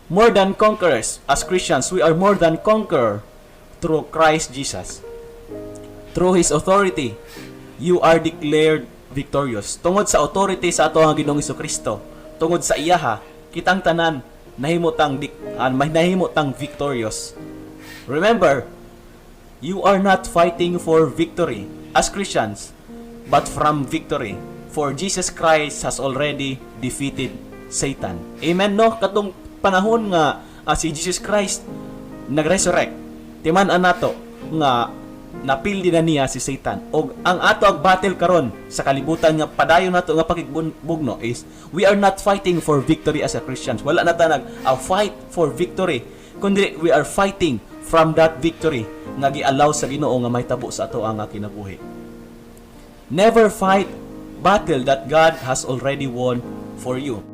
More than conquerors. As Christians, we are more than conqueror through Christ Jesus. Through His authority, you are declared victorious. Tungod sa authority sa ato ang Ginoong Kristo, tungod sa iyaha, kitang tanan nahimo tang victorious. Remember, you are not fighting for victory as Christians, but from victory. For Jesus Christ has already defeated Satan. Amen, no? Katong panahon nga si Jesus Christ nag-resurrect, timan-an nato nga napildi na niya si Satan. Og ang ato ang battle karon sa kalibutan nga padayon nato nga pakigbugno is we are not fighting for victory as a Christians. Wala na ta nag a fight for victory, kundi we are fighting from that victory nga gi-allow sa Ginoo nga mahitabo sa ato ang kinabuhi. Never fight battle that God has already won for you.